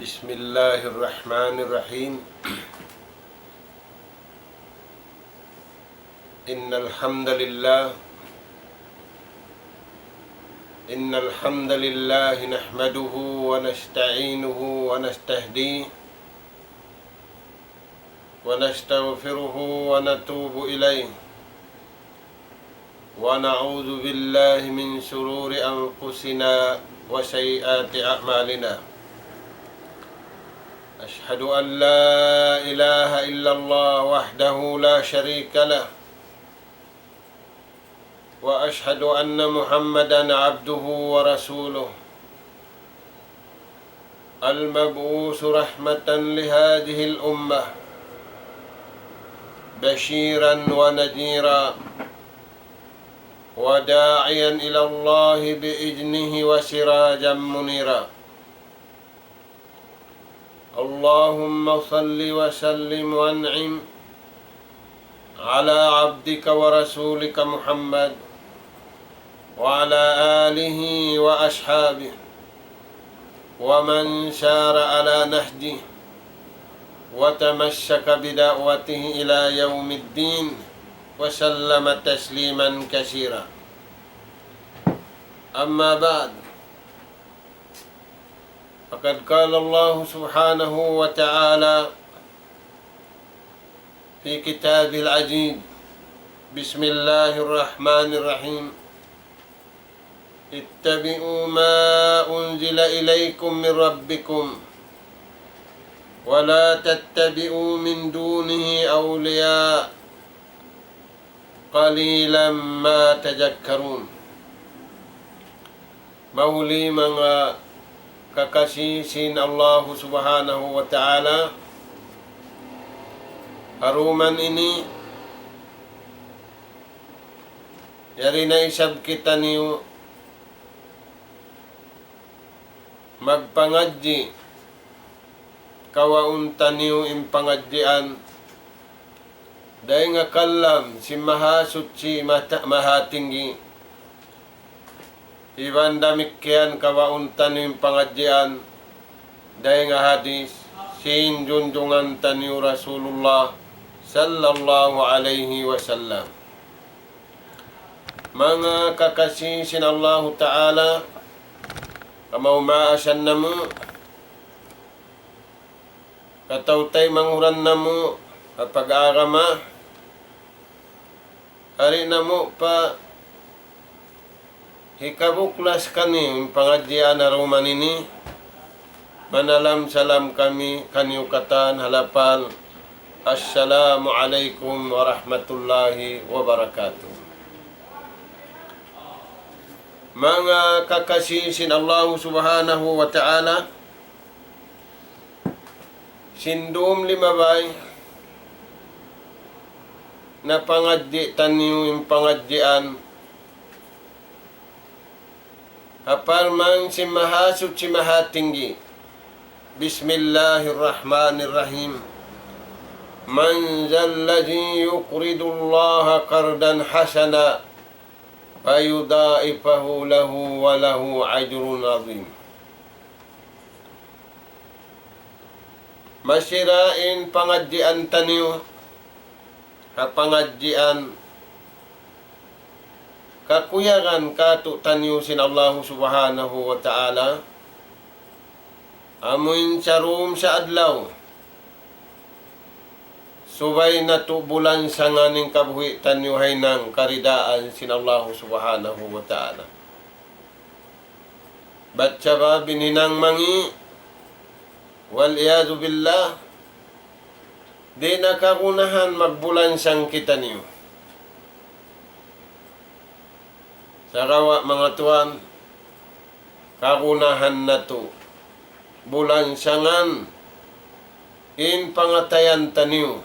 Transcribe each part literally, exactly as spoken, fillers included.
بسم الله الرحمن الرحيم. إن الحمد لله، إن الحمد لله نحمده ونستعينه ونستهديه ونستغفره ونتوب إليه، ونعوذ بالله من شرور أنفسنا وسيئات أعمالنا. أشهد أن لا إله إلا الله وحده لا شريك له، وأشهد أن محمدا عبده ورسوله، المبعوث رحمة لهذه الأمة، بشيرا ونذيرا، وداعيا إلى الله بإذنه وسراجا منيرا. اللهم صل وسلم وأنعم على عبدك ورسولك محمد وعلى آله وأصحابه ومن سار على نهجه وتمسك بدعوته إلى يوم الدين وسلم تسليما كثيرا. أما بعد، فقد قال الله سبحانه وتعالى في كتابه العزيز: بسم الله الرحمن الرحيم. اتبعوا ما أنزل إليكم من ربكم ولا تتبعوا من دونه أولياء قليلا ما تذكرون. Mahuli manga kakasi sin Allahu Subhanahu wa Ta'ala, ha dum ini, yari na isab kitaniyu magpangadji', kawaun taniyu in pangadjian dayn ha kalam sin Mahasuchi Mata-, Mahatinggi. Iban damikkiyan kawaun taniyu in pangadjian dayn ha hadis sin junjungan taniyu Rasulullah sallallahu alayhi wasallam. Manga kakasi sin Allahu Ta'ala, kamaas-maasan namu', kataw-taymanghuran namu' ha pag-agama, yari namu' pa hikabuklas kaniyu in pangadjian ha dum ini, manalam salam kami kaniyu katan ha lapal, Assalamu alaykum warahmatullahi wabarakatuh. Manga kakasi sin Allahu Subhanahu wa Ta'ala, sin dum limabay, napangadji' taniyu in pangadjian ha parman sin Mahasuchi Mahatinggi. بسم الله الرحمن الرحيم. من ذا الذي يقرض الله قرضا حسنا فيضاعفه له وله أجر عظيم. Masi da in pangadjian taniyu, ha pangadjian kakuyagan kātu'niyu sin Allahu Subhanahu wa Ta'ala, amuin sarum sa adlaw, subay natu' bulansangan in kabuhi' taniyu ha hinang karidaan sin Allahu Subhanahu wa Ta'ala. Bat sabab in hinang mangi', wal iyadhu billah, di' na kagunahan magbulansang kitaniyu. Sagawa' manga tuwan, kagunahan natu' bulansangan in pangatayan taniyu,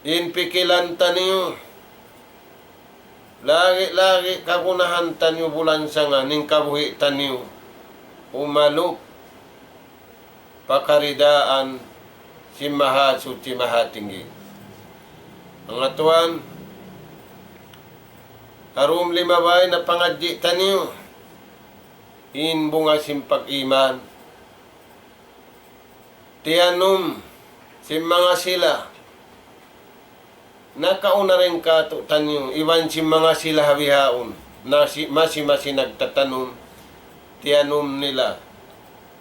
in pikilan taniyu, lagi'-lagi' kagunahan taniyu bulansangan in kabuhi' taniyu umalup pa karidaan sin Mahasuchi Mahatinggi. Manga tuwan, ha dum limabay napangadji' taniyu, in bunga sin pag-iman, tiyanum sin manga sila nakauna dayn kātu'niyu, iban sin manga sila ha bihaun, na si-, masi-masi nagtatanum, tiyanum nila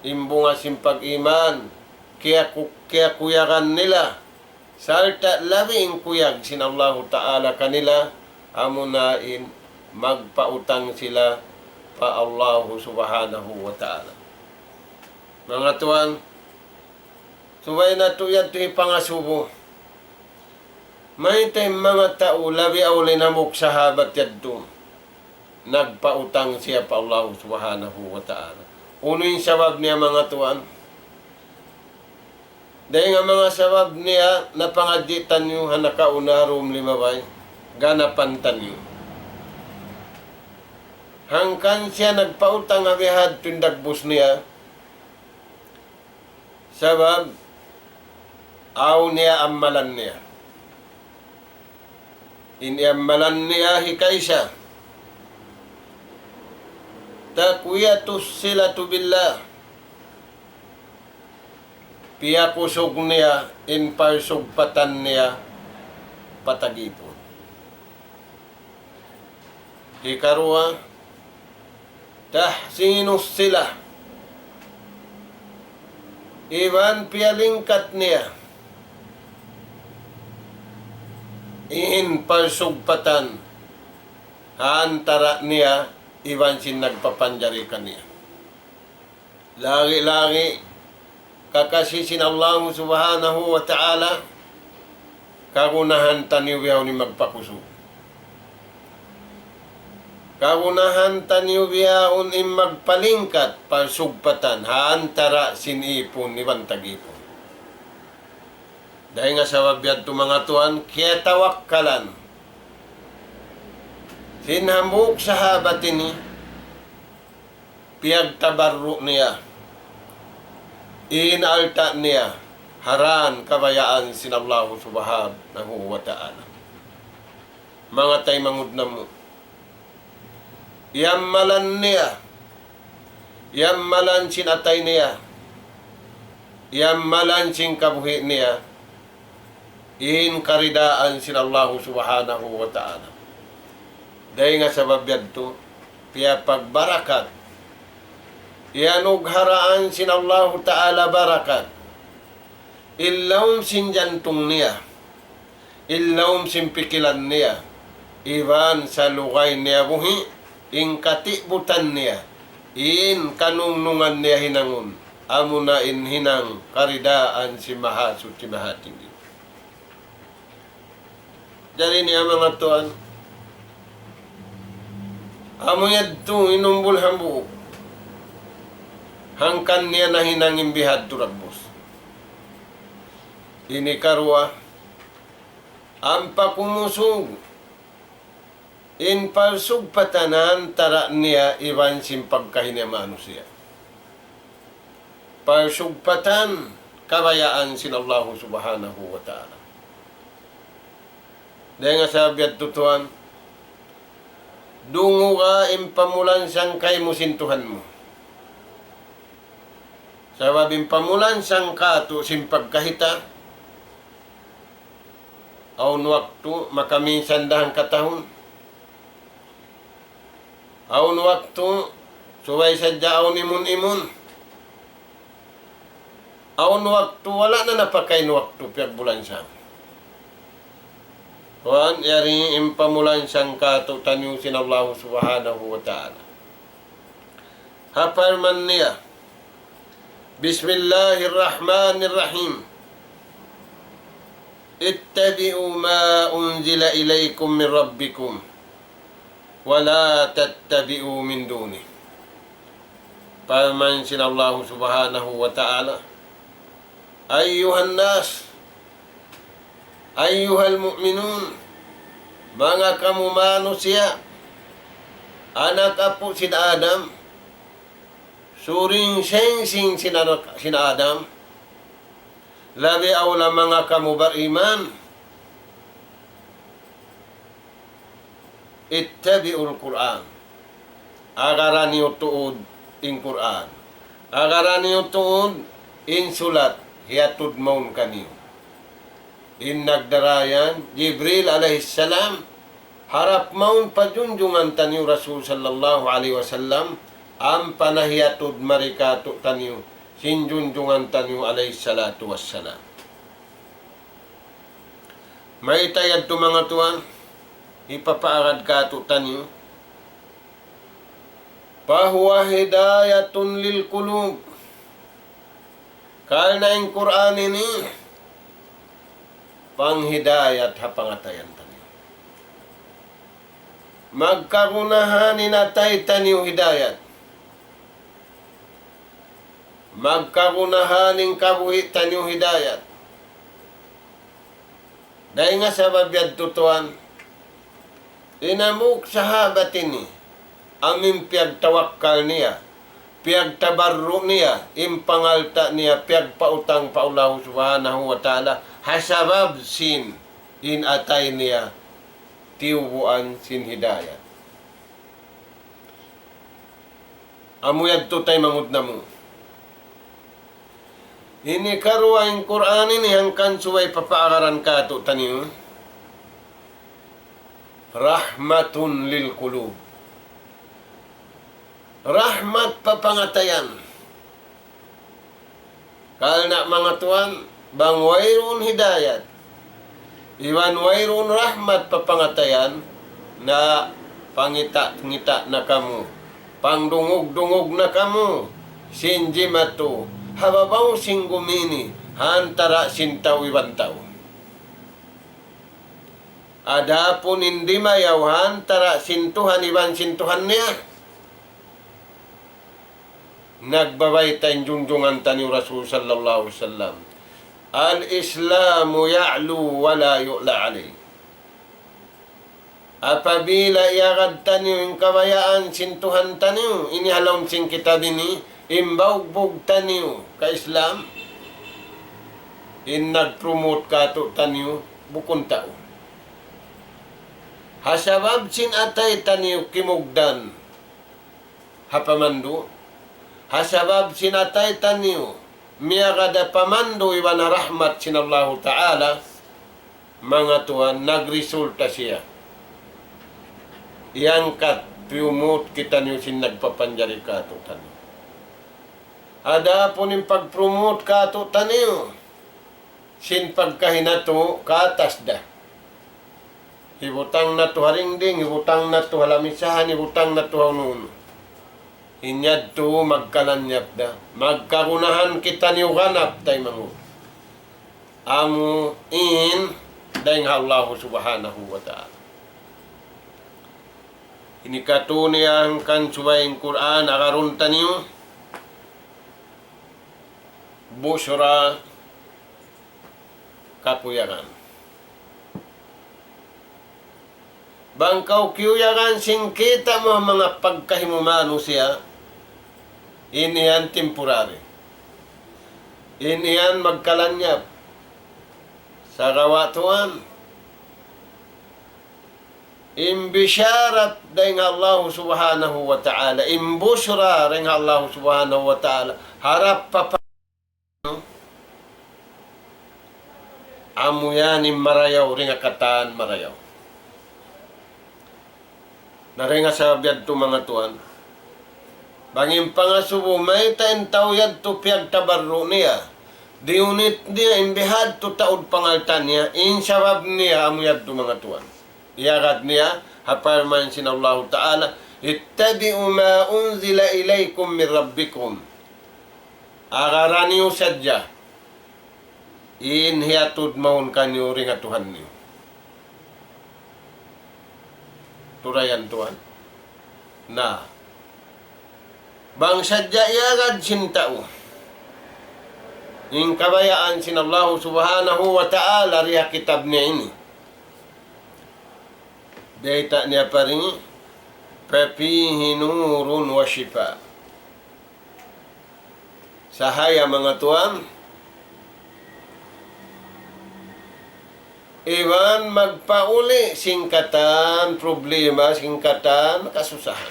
in bunga sin pag-iman, kiyaku-, kiyakuyagan nila, sarta' labi in kuyag sin Allahu Ta'ala kanila, amuna in magpautang sila pa Allahu Subhanahu wa Ta'ala. Manga tuwan, subay natu' yadtu hipangasubu. Mayta' in manga tau labi awla in hambuuk sahabat yadtu nagpautang siya pa Allahu Subhanahu wa Ta'ala. Unu in sabab niya, manga tuwan? Dayn ha manga sabab niya napangadji' taniyu ha nakauna, ha dum limabay, ganapan taniyu. Hangkan siya nagpautang ha bihadtu in dagbus niya, sabab awn niya ammalan niya. In ammalan niya hikaisa, تقوية الصلة بالله. Piyakusug niya in parsugpatan niya pa tag-ipun. Hikaruwa, تحسين الصلة. Iban piyalingkat niya in parsugpatan ha antara' niya iban sin nagpapanjari kaniya. Lagi'-lagi' kakasi sin Allahu Subhanahu wa Ta'ala, kagunahan taniyu bihaun in magpakusug. Kagunahan taniyu bihaun in magpalingkat, parsugpatan, ha antara' sin ipun iban tag-ipun. Dayn ha sabab yadtu, manga tuwan, kiyatawakkalan sin hambuuk sahabat ini, piyagtabarru' niya in alta' niya ha dān kabayaan sin Allahu Subhanahu wa Ta'ala. Manga taymanghud namu', iyammalan niya, iyammalan sin atay niya, iyammalan sin kabuhi' niya, in karidaan sin Allahu Subhanahu wa Ta'ala. Dayn ha sabab yadtu, piyapagbarakat, iyanugharaan sin Allahu Ta'ala barakat in lawm sin jantung niya, in lawm sin pikilan niya, iban salugay niya buhi', in katibutan niya, in kanungnungan niya hinangun, amuna in hinang karidaan sin Mahasuchi Mahatinggi. Jari niya, manga tuwan, amu yadtu in umbul hambuuk, hangkan niya nahinang in bihadtu dagbus. Ini karuwa, ampa kumusug in parsugpatan ha antara' niya iban sin pagkahi niya manusiya'. Parsugpatan kabayaan sin Allahu Subhanahu wa Ta'ala. Dayn ha sabab yadtu, tuwan, dunguga in pamulansang kaymu sin Tuhan mu. Sabab in pamulansang kātu' sin pagkahi ta, awn waktu makaminsan da hangkatahun. Awn waktu subay sadja awn imun-imun. Awn waktu wala' na napakain waktu piyagbulansang. Tuwan, yari in pamulansang kātu'niyu sin Allahu Subhanahu wa Ta'ala. Ha parman niya, بسم الله الرحمن الرحيم. اتبعوا ما أنزل إليكم من ربكم ولا تتبعوا من دونه. Parman sin Allahu Subhanahu wa Ta'ala, أيها الناس، أيها المؤمنون, manga kamu manusiya', anak apu' sin Adam, suring singsing sin anak sin Adam, labi awla manga kamu bariman, اتبعوا القرآن. Agara niyu tuud in Qur'an. Agaraniyu tuud in sulat hiyatud mawn kaniyu. In nagdara yan, Jibril alayhis salam, harap mawn pa junjungan taniyu Rasul sallallahu alayhi wasallam, ampa na hiyatud mari kātu'niyu sin junjungan taniyu alayhis salatu wassalam. Mayta' yadtu manga tuwan, hipapaagad kātu'niyu. فهو هداية للقلوب. Karna' in Qur'an ini, panghidayat ha pangatayan taniyu. Magkagunahan in atay taniyu hidayat. Magkagunahan in kabuhi' taniyu hidayat. Dayn ha sabab yadtu tuwan, in hambuuk sahabat ini, amu in piyagtawakkal niya, piyagtabarru' niya, in pangalta' niya, piyagpautang pa Allahu Subhanahu wa Ta'ala, ha sabab sin in atay niya, tiyubuan sin hidayat. Amu yadtu taymanghud namu'. Ini karuwa in Qur'an ini hangkan subay papaagaran kātu'niyu. رحمة للقلوب. Rahmat pa pangatayan. Karna' manga tuwan, bang wayruun hidayat, iban wayruun rahmat pa pangatayan, na pangita'-ngita' na kamu, pangdungug-dungug na kamu, sin jimatu, ha babaw sin gumi ini, ha antara' sin tau iban tau. Adapun in dimayaw ha antara' sin Tuhan iban sin Tuhan niya, nagbabayta' in junjungan taniyu Rasul sallallahu alayhi wasallam, الإسلام يعلو ولا يعلى عليه. Apabila iyagad taniyu in kabayaan sin Tuhan taniyu, ini ha lawm sin kitab ini, in baugbug taniyu ka Islam, in nag-promote kātu'niyu, bukun tau. Ha sabab sin atay taniyu kimugdan ha pamandu', ha sabab sin atay taniyu miyagad ha pamandu' iban ha rahmat sin Allahu Ta'ala, manga tuwan, nagresulta siya. Iyangkat, piyumut kitaniyu sin nagpapanjari kātu'niyu. Adapun in pag-promote kātu'niyu sin pagkahi natu', katas da. Hibutang natu' ha dingding, hibutang natu' ha lamisahan, hibutang natu' ha unu-unu. In yadtu magkalanyap da. Magkagunahan kitaniyu ganap taymanghud. Amu in dayn ha Allahu Subhanahu wa Ta'ala. Ini katu' niya hangkan subay in Qur'an agarun taniyu. Bushra, kakuyagan. Bang kaw kiyuyagan sin kita' mu ha manga pagkahi mu manusiya', in yan temporary. In yan magkalanyap. Sagawa' tuwan, in bisharat dayn ha Allahu Subhanahu wa Ta'ala, in bushra dayn ha Allahu Subhanahu wa Ta'ala, harap pa amu yan in marayaw dayn ha katan marayaw. Na dayn ha sabab yadtu manga tuwan, bang in pangasubu mayta' in tau yadtu piyagtabarru' niya, diyunit niya in bihadtu taud pangalta' niya, in sabab niya amu yadtu manga tuwan. Iyagad niya, ha parman sin Allahu Ta'ala, اتبعوا ما أنزل إليكم من ربكم. Agaraniyu sadja in hiyatud mawn kaniyu dayn ha Tuhan niyu. Turayan tuwan. Na, bang sadja iyagad sin tau in kabayaan sin Allahu Subhanahu wa Ta'ala dayn ha kitab niya ini. Bayta' niya pa ini, ففيه نور وشفاء. Sahaya manga tuwan, iban magpauli' sin katan problema, sin katan kasusahan.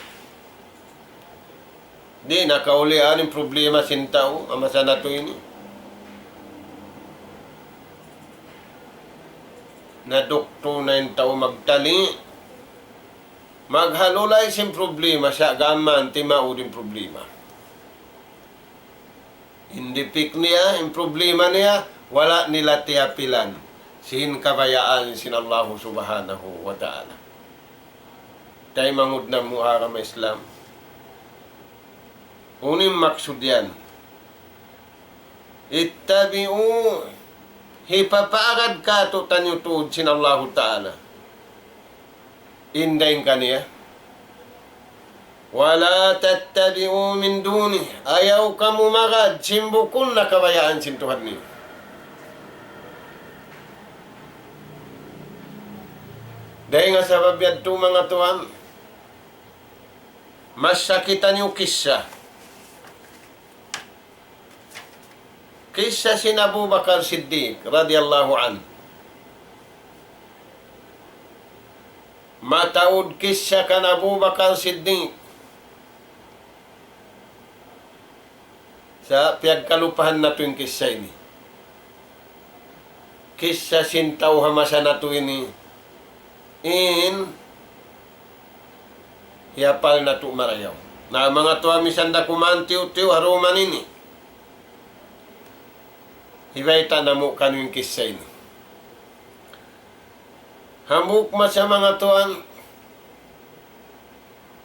Di' na kaulian in problema sin tau, ha masa natu' ini. Na doktor na in tau magtali'. Maghalulay sin problema, sa' gām man timaud in problema. In dipik niya, in problema niya, wala' nila tiyapilan sin kabayaan sin Allahu Subhanahu wa Ta'ala. Taymanghud namu' ha agama Islam. Unu in maksud yan? اتبعوا, hipapaagad kātu'niyu tuud sin Allahu Ta'ala. In dayn kaniya. ولا تتبعوا من دونه. Ayaw kamu magad sin bukun na kabayaan sin Tuhan niyu. Dayn ha sabab yadtu manga tuwan, masakitan in kissa. Kissa sin Abu Bakar Siddiq radiyallahu anhu. Mataud kissa kan Abu Bakar Siddiq. Sa' piyagkalupahan natu' in kissa ini. Kissa sin tau ha masa natu' ini. In hiyapal natu' marayaw. Na manga tuwan, misan da kuman tiyu'-tiyu' ha dum ini. Hibayta' namu' kaniyu in kissa ini. Hambuuk masa manga tuwan,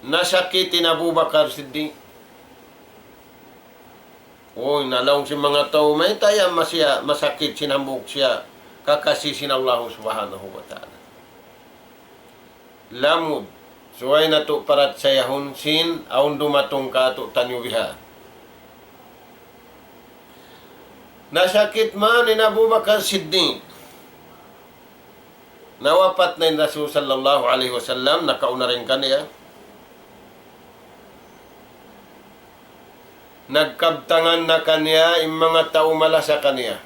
nasakit in Abu Bakar Siddiq. Uy, na laung sin manga tau, mayta' yan masiya-, masakit sin hambuuk siya kakasi sin Allahu Subhanahu wa Ta'ala. Lamud, subay natu' parachayahun sin awn dumatung kātu'niyu biha. Nasakit man in Abu Bakar Siddiq. Nawapat na in Rasul sallallahu alayhi wasallam, nakauna dayn kaniya. Nagkabtangan na kaniya in manga tau malasa kaniya.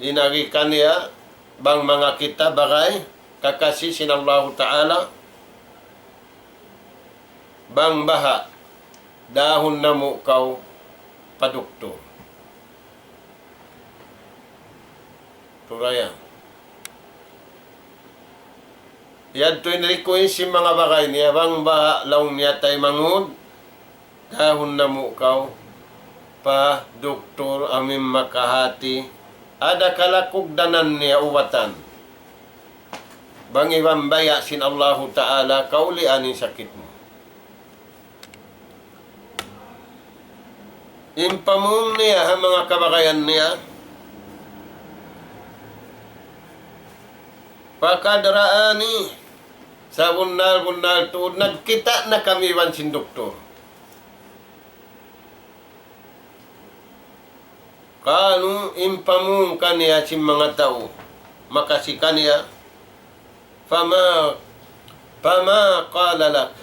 In agi kaniya, bang manga kita bagay kakasi sin Allahu Ta'ala, bang baha', dahun namu' kaw pa doktor. Turayan. Yadtu in request sin manga bagay niya, bang baha' laung niya taymanghud, dahun namu' kaw pa doktor amu in makahati, ada kalakugdanan niya ubatan. Bang iban baya' sin Allahu Ta'ala, kaulian in sakit mu. In pamung niya ha manga kabagayan niya, فقد رآني, sabunnal-bunnal tuud nagkita' na kami iban sin doktor. Kanu, in pamung kaniya sin manga tau makasi kaniya, فما، فما قال لك.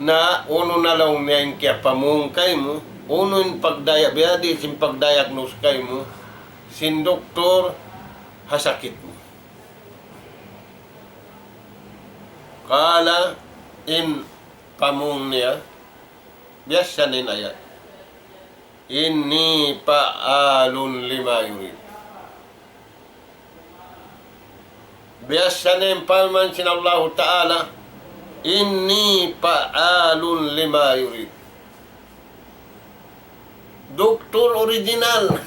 Na, unu na laung niya in kiyapamung kaymu, unu in pagdaya-, biyadiin sin pagdiagnose kaymu sin doktor ha sakit mu. قال, in pamung niya, biyassa na in ayat. إني فعال لما يريد. Biyassa na in parman sin Allahu Ta'ala, إني فعال لما يريد. Doktor original.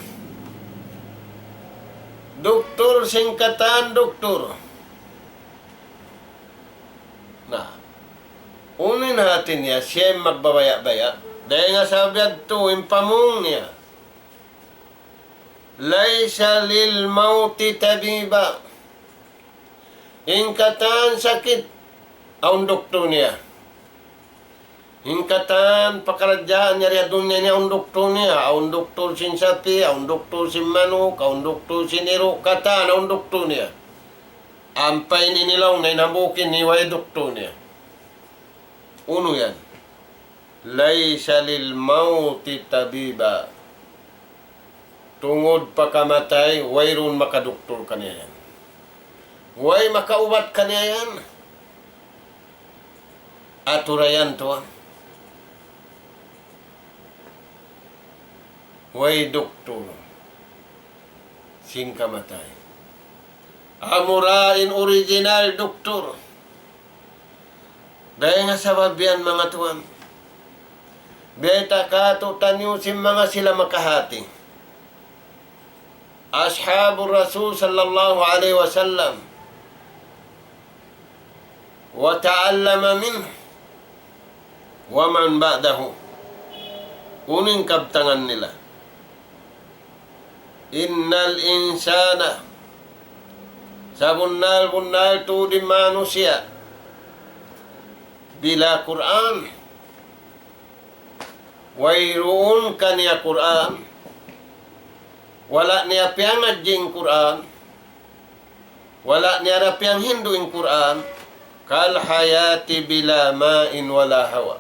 Doktor sin katan doktor. Na, unu in hati niya, siya in magbabaya'-baya'. Dayn ha sabab yadtu, in pamung niya, ليس للموت طبيبا. In katan sakit, awn doktor niya. In katan pakaradjaan niya di ha dunya ini, awn doktor niya, awn doktor sin sapi', awn doktor sin manuk, awn doktor sin iru', katan, awn doktor niya. Ampa in ini laung niya, in hambuuk ini, way doktor niya. Unu yan? ليس للموت طبيبا. Tungud pa kamatay, wayruun makadoktor kaniya yan. Way makaubat kaniya yan. Atura yan tuwan. Way duktur sin kamatay. Amura in original duktur. Dayn ha sabab yan, manga tuwan. Biyayta' kātu'niyu sin manga sila makahati. أصحاب الرسول صلى الله عليه وسلم وتعلم منه ومن بعده. Unu in kabtangan nila. إن الإنسان, sabunnal-bunnal tuud in manusiya' bila Qur'an. Wayruun kaniya Qur'an, wala' niya piyangadji' in Qur'an, wala' niya da piyanghindu' in Qur'an, كالحياة بلا ماء ولا هواء.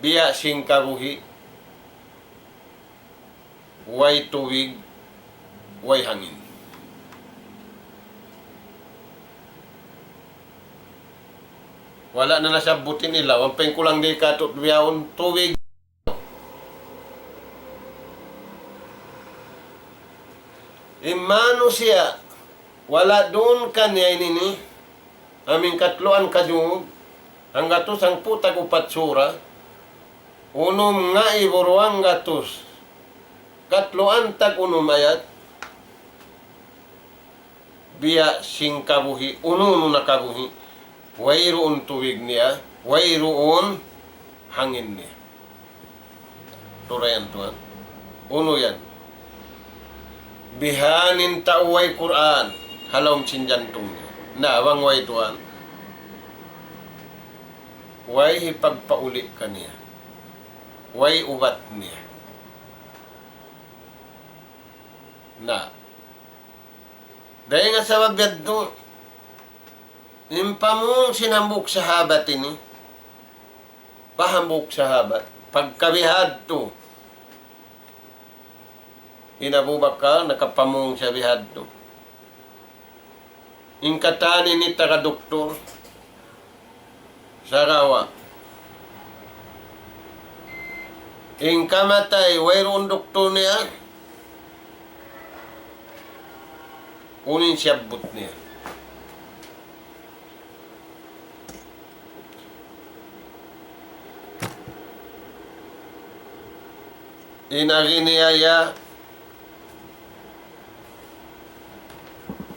Biya' sin kabuhi' way tubig, way hangin. Wala' na nasabbut in ilaw, ampa in kulang di' katu' bihaun tubig. In manusiya', wala' duun kaniya ini ini, amu in katluan kajug, hanggatus hangpu' tag upat sura, unum ngaibu duwanggatus katluan tag unum ayat, biya' sin kabuhi', unu-unu na kabuhi', wayruun tubig niya, wayruun hangin niya. Tura yan tuwan. Unu yan? Bihan in tau way Qur'an ha lawm sin jantung niya. Na, bang way tuwan, way hipagpauli' kaniya. Way ubat niya. Na, dayn ha sabab yadtu, in pamung sin hambuuk sahabat ini, pa hambuuk sahabat, pagka bihadtu, in Abu Bakar nakapamung siya bihadtu. In katan ini taga duktur, sagawa' in kamatay wayruun duktur niya, unu in siyabbut niya. In agi niya ya,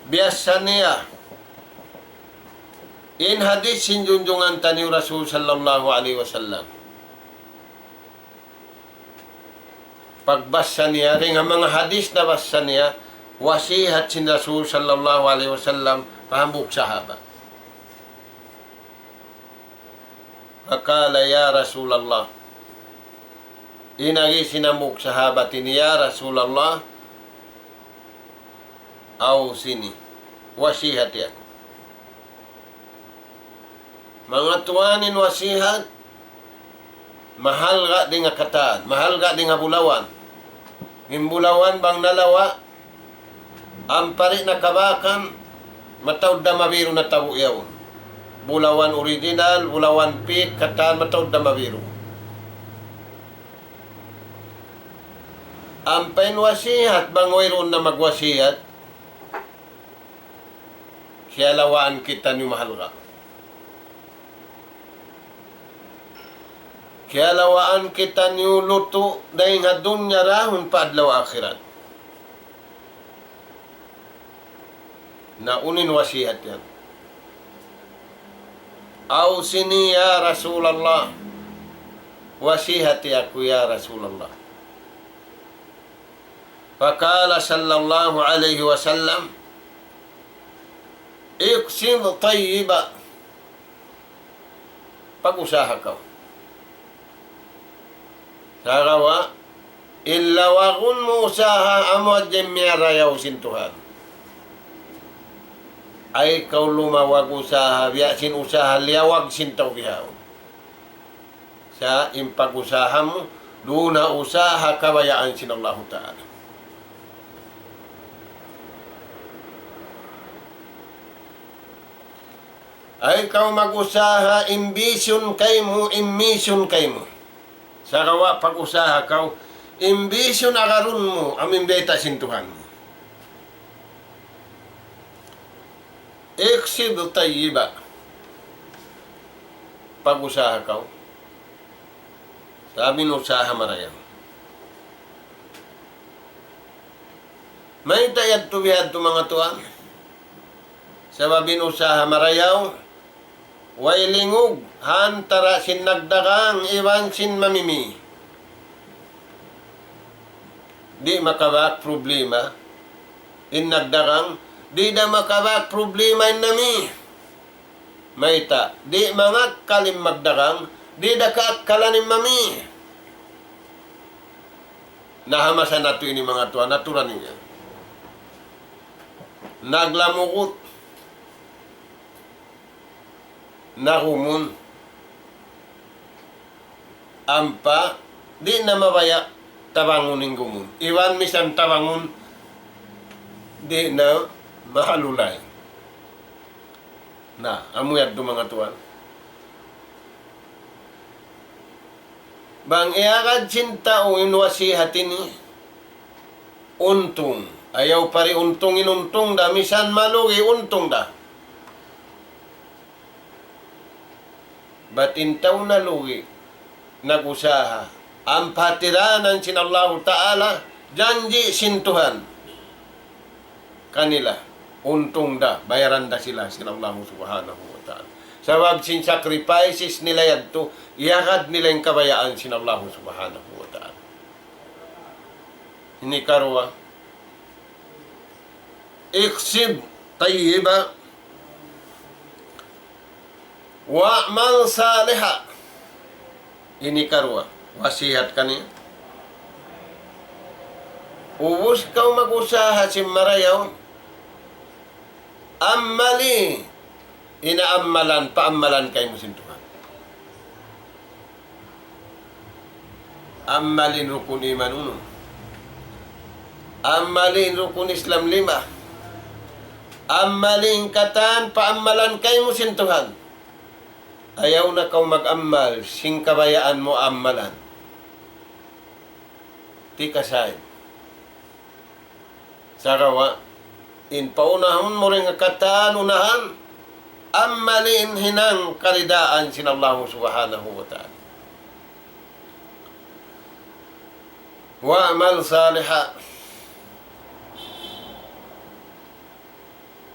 biya' sa niya. In hadith sin junjungan taniyu Rasul sallallahu alayhi wasallam. Pagbasa niya, dayn ha manga hadith nabasa niya, wasihat sin Rasul sallallahu alayhi wasallam pa hambuuk sahabat. فقال يا رسول الله. In agi sin hambuuk sahabat ini, "Ya Rasulullah, أوصني, wasihati aku." Manga tuwan, in wasihat, mahalga' dayn ha katan, mahalga' dayn ha bulawan. In bulawan bang nalawa', ampa di' nakabakan, mataud da mabiru na tabu' yaun. Bulawan original, bulawan fake, katan mataud da mabiru. Ampa in wasihat, bang wayruun na magwasihat, kiyalawaan kitaniyu mahalga'. Kiyalawaan kitaniyu lutu' dayn ha dunya dahun pa adlaw akhirat. Na unu in wasihat yan? "أوصني يا رسول الله." Wasihati aku, ya Rasulullah. فقال صلى الله عليه وسلم: اكسب طيبا. Pag-usaha kaw. Sagawa', in lawagun mu usaha amu hadja in miyarayaw sin Tuhan. Ayaw kaw lumawag usaha, biya' sin usaha liyawag sin tau bihaun. Sa' in pag-usaha mu, duun ha usaha kabayaan sin Allahu Ta'ala. Ay kaw mag-usaha, in bisyon kaymu, in misyon kaymu. Sagawa' pag-usaha kaw, in bisyon agarun mu, amu in bayta' sin Tuhan. اكسب طيبا. Pag-usaha kaw. Sabab in usaha marayaw. Mayta' yadtu bihadtu manga tuwan? Sabab in usaha marayaw, way lingug ha antara' sin nagdagang iban sin mamimi. Di' makabak problema in nagdagang, di' da makabak problema in nami. Mayta', di' mangakkal in magdagang, di' da kaakkalan in mami. Na ha masa natu' ini manga tuwan, naturan niya. Naglamugut. Nagumun. Ampa, di' na mabaya' tabangun in gumun. Iban misan tabangun, di' na mahalulay. Na, amu yadtu manga tuwan. Bang iyagad sin tau in wasihat ini, untung. Ayaw pari untung in untung da, misan malugi untung da. Bat in tau nalugi, nag-usaha, ampa hatiranan sin Allahu Ta'ala, janji' sin Tuhan kanila, untung da, bayaran da sila sin Allahu Subhanahu wa Ta'ala. Sabab sin sacrifices nila yadtu, iyagad nila in kabayaan sin Allahu Subhanahu wa Ta'ala. Ini karuwa, اكسب طيبا واعمل صالحا. Ini karuwa, wasihat kaniya. Ubus kaw mag-usaha sin marayaw, ammali in amalan, paammalan kaymu sin Tuhan. Ammali in rukun iman unum. Ammali in rukun Islam lima. Ammali in katan paammalan kaymu sin Tuhan. Ayaw na kaw mag-ammal sin kabayaan mu ammalan. Tikasain. Sagawa', in paunahun mu dayn ha katan unahan, ammali in hinang karidaan sin Allahu Subhanahu wa Ta'ala. واعمل صالحا.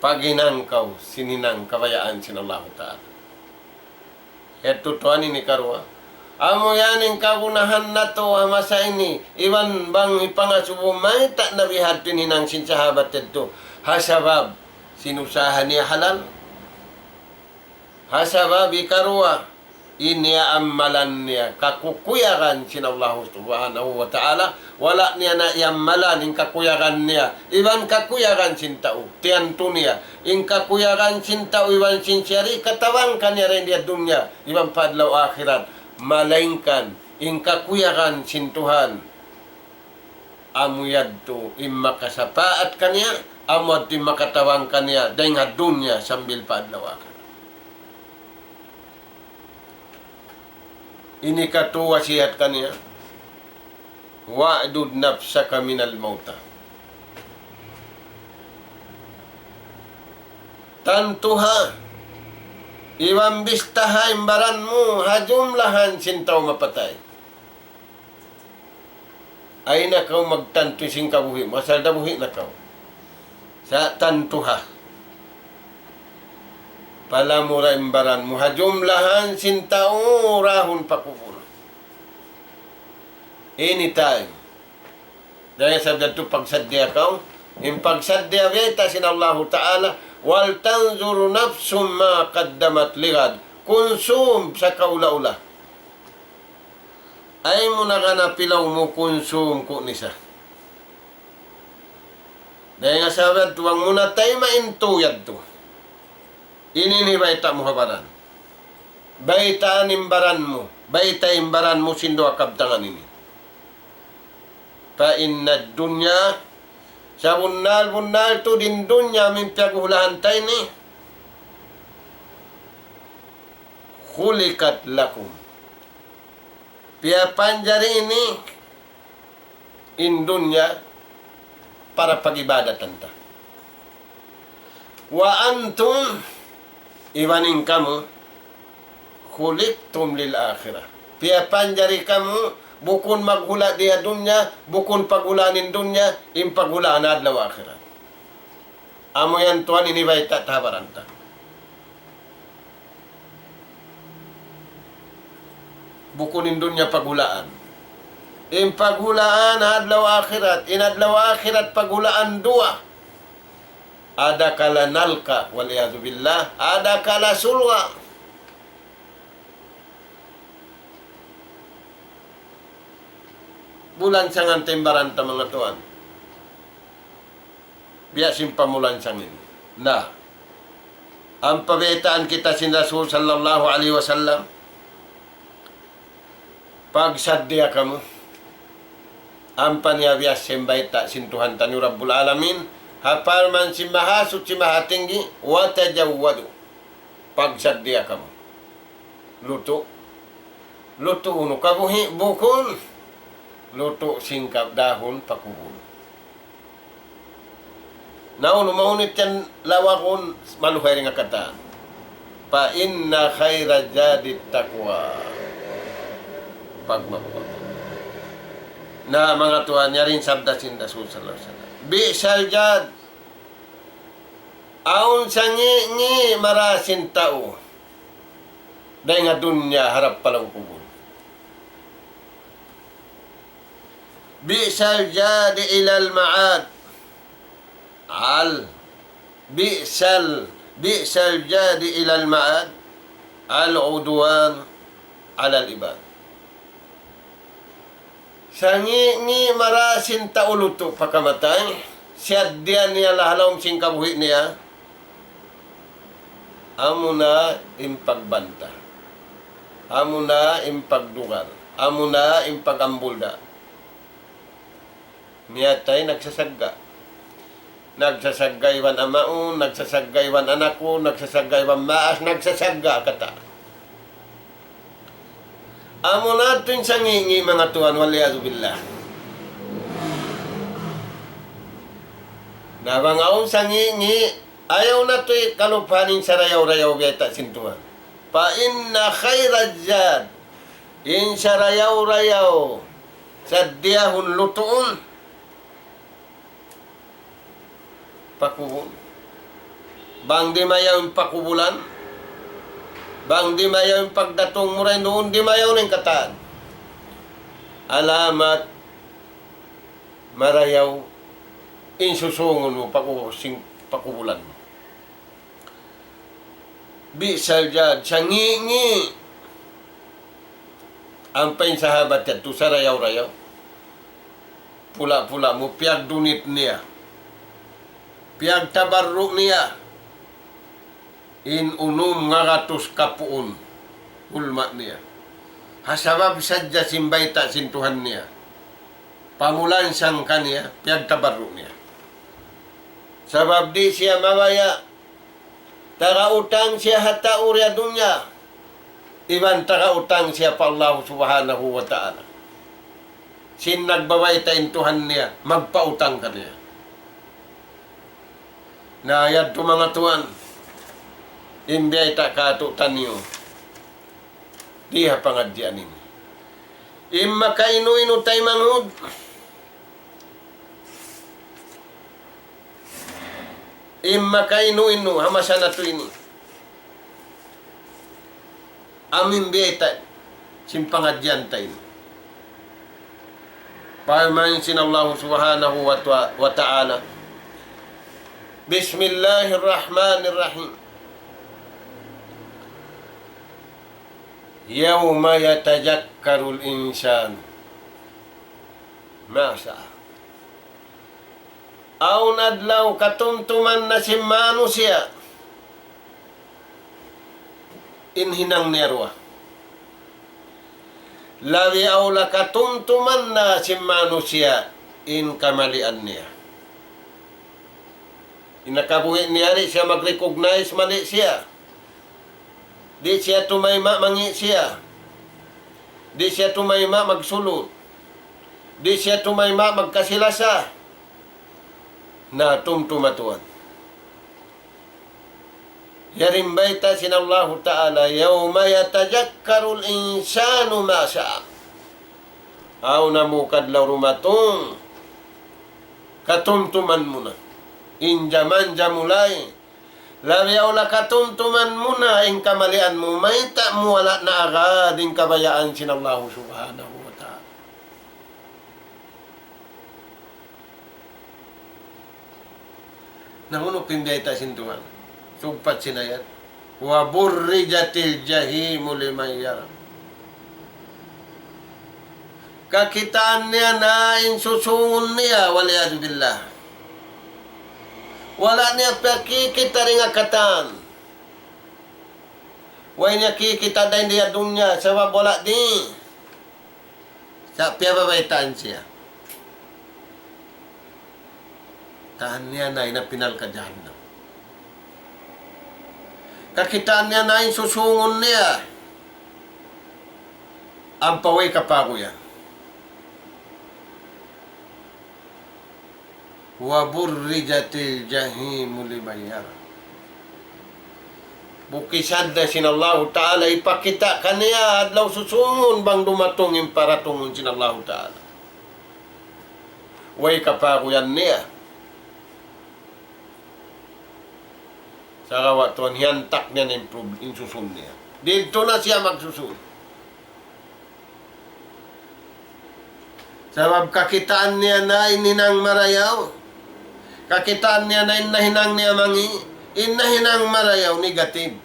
Paghinang kaw sin hinang kabayaan sin Allahu Ta'ala. Yadtu tuwan ini karuwa. Amu yan in kagunahan natu' ha masa ini, iban bang hipangasubu mayta' na bihadtu in hinang sin sahabat yadtu. Ha sabab, sin usaha niya halal. Ha sabab ikaruwa, in niya ammalan niya, kakukuyagan sin Allahu Subhanahu wa Ta'ala, wala' niya na iyammalan in kakuyagan niya, iban kakuyagan sin tau, tiyantu niya, in kakuyagan sin tau, iban sin siya di' katabang kaniya dayn di ha dunya, iban pa adlaw akhirat, malaingkan in kakuyagan sin Tuhan. Amu yadtu in makasapaat kaniya, amu yadtu in makatabang kaniya, dayn ha dunya sambil pa adlaw akhirat. Ini katu' wasihat kaniya, واعدد نفسك من الموتى. Tantuha, iban bistaha in baran mu, ha jumlahan sin tau mapatay. Ayaw na kaw magtantu sin kabuhi' mu, asal da buhi' na kaw. Sa' tantuha. Palamura in baran mu, ha jumlahan sin tau rahun pa kubul. Anytime. Dayn ha sabda tu pagsaddiya kaw, in pagsaddiya bayta' sin Allahu Ta'ala, ولتنظر نفس ما قدمت لغد. Kunsum sakaula-ula. Ayaw mu na gana pilaw mu kunsum ku nisa. Dayn ha sabab tuwang mu na tayma in tu yadtu. Ini in bayta' mu ha baran. Baytaan in baran mu. Bayta' in baran mu sin duwa kabtangan ini. فإن الدنيا, sabunnal-bunnal tuud in dunya amu in piyaguhulahan ta ini. خلقت لكم. Piyapanjari ini in dunya para pag-ibadatan ta. وأنتم, iban in kamu, خلقتم للآخرة. Piyapanjari kamu, bukun maghula' di ha dunya, bukun paghulaan in dunya, in paghulaan adlaw akhirat. Amu yan tuwan ini bayta' ta ha baran ta. Bukun in dunya paghulaan. In paghulaan adlaw akhirat, in adlaw akhirat paghulaan duwa. Ada kala narka', والعياذ بالله, ada kala surga'. Bulan sangan timbaran ta manga tuwan. Biya' sin pamulan sangin. Na, ampa baytaan kita sin Rasul sallallahu alayhi wasallam, pagsaddiya kamu. Ampa niya biya' sin bayta' sin Tuhan taniyu Rabbul Alamin, ha parman sin Mahasuchi Mahatinggi, وتزودوا. Pagsaddiya kamu. Lutu'. Lutu' unu, kabuhi', bukun. Lutu' singkap dahun pakubul. Na unu, maunit yan lawagun, maluhay rin nga katan. فإن خير الزاد التقوى. Pagmabuk. Na, manga tuwan, yari in sabda sin Rasul sallallahu alayhi wasallam. بئس الزاد. Awn sangi'-ngi' mara sin tau dayn ha dunya harap pa lawm kubul. بئس الزاد إلى المعاد. Al. بئس ال-, بئس الزاد إلى المعاد. العدوان على العباد. Sangi'-ngi' mara sin tau lutu' pa kamatay, siyaddiya niya lahalawm sin kabuhi' niya, amuna in pagbanta, amuna in pagdugal, amuna in pag-ambulda. Miyatay nagsasagga'. Nagsasagga' iban amaun, nagsasagga' iban anakun, nagsasagga' iban maas, nagsasagga' katan. Amuna tuud in sangi'-ngi' manga tuwan, والعياذ بالله. Na bang awn sangi'-ngi', ayaw natu' kaluphan in sarayaw-rayaw bayta' sin Tuhan. فإن خير الزاد, in sarayaw-rayaw saddiyahun lutuun, pakubul. Bang di' mayaw in pakubulan, bang di' mayaw in pagdatung mu dayn duun, di' mayaw na in katan. Alamat marayaw in susungun mu paku-, sing-, pakubulan mu. بئس الزاد, sangi'-ngi'. Ampa in sahabat yadtu sarayaw-rayaw. Pula-pula mu piyagdunit niya, piyagtabarru' niya in unum ngagatus kapuun gulma' niya. Ha sabab sadja sin bayta' sin Tuhan niya, pamulansang kaniya, piyagtabarru' niya. Sabab di' siya mabaya' taga utang siya ha tau di ha dunya, iban taga utang siya pa Allah Subhanahu wa Ta'ala. Sin nagbabayta' in Tuhan niya, magpautang kaniya. Na yadtu manga tuwan, in biyayta' kātu'niyu di ha pangadjian ini. In makainu-inu taymanghud, in makainu-inu ha masa natu' ini. Amu in biyayta' sin pangadjian ta ini. Parman sin Allah Subhanahu wa ta-, wa Ta'ala, بسم الله الرحمن الرحيم. يوم يتذكر الإنسان ما سعى. Awn adlaw katumtuman na sin manusiya' in hinang niya duwa. Labi awla katumtuman na sin manusiya' in kamalian niya. In nakabuhi' niya di' siya mag-recognize mali siya. Di' siya tumayma' mangi' siya. Di' siya tumayma' magsulut. Di' siya tumayma' magkasi-lasa. Na, tumtuma tuwan. Yari in bayta' sin Allahu Ta'ala, يوم يتذكر الإنسان ما سعى. Awn hambuuk adlaw dumatung, katumtuman mu na. In jaman jamulay, labi awla katumtuman mu na in kamalian mu, mayta' mu wala' naagad in kabayaan sin Allahu Subhanahu wa Ta'ala. Na unu in bayta' sin Tuhan? Sugpat sin ayat. وبرزت الجحيم لمن يرى. Kakitaan niya na in susūngun niya, والعياذ بالله. Wala' niya piyakikita' dayn ha katan. Way niya kikita' dayn di ha dunya, sabab wala' di. Sa' piyababaytaan siya. Kitaan niya na in api narka' jahannam. Kakitaan niya na in susūngun niya. Ampa way kapaguyan. وبرزت الجحيم لمن يرى. Bukisan da sin Allahu Ta'ala hipakita' kaniya adlaw susūngun bang dumatung in paratungun sin Allahu Ta'ala. Way kapaguyan niya. Sagawa' tuwan hiyantak niya na in prob-, in susūn niya. Didtu na siya magsusūn. Sabab kakitaan niya na in hinang marayaw. Kakitaan niya na in nahinang niya mangi'. In nahinang marayaw, negative.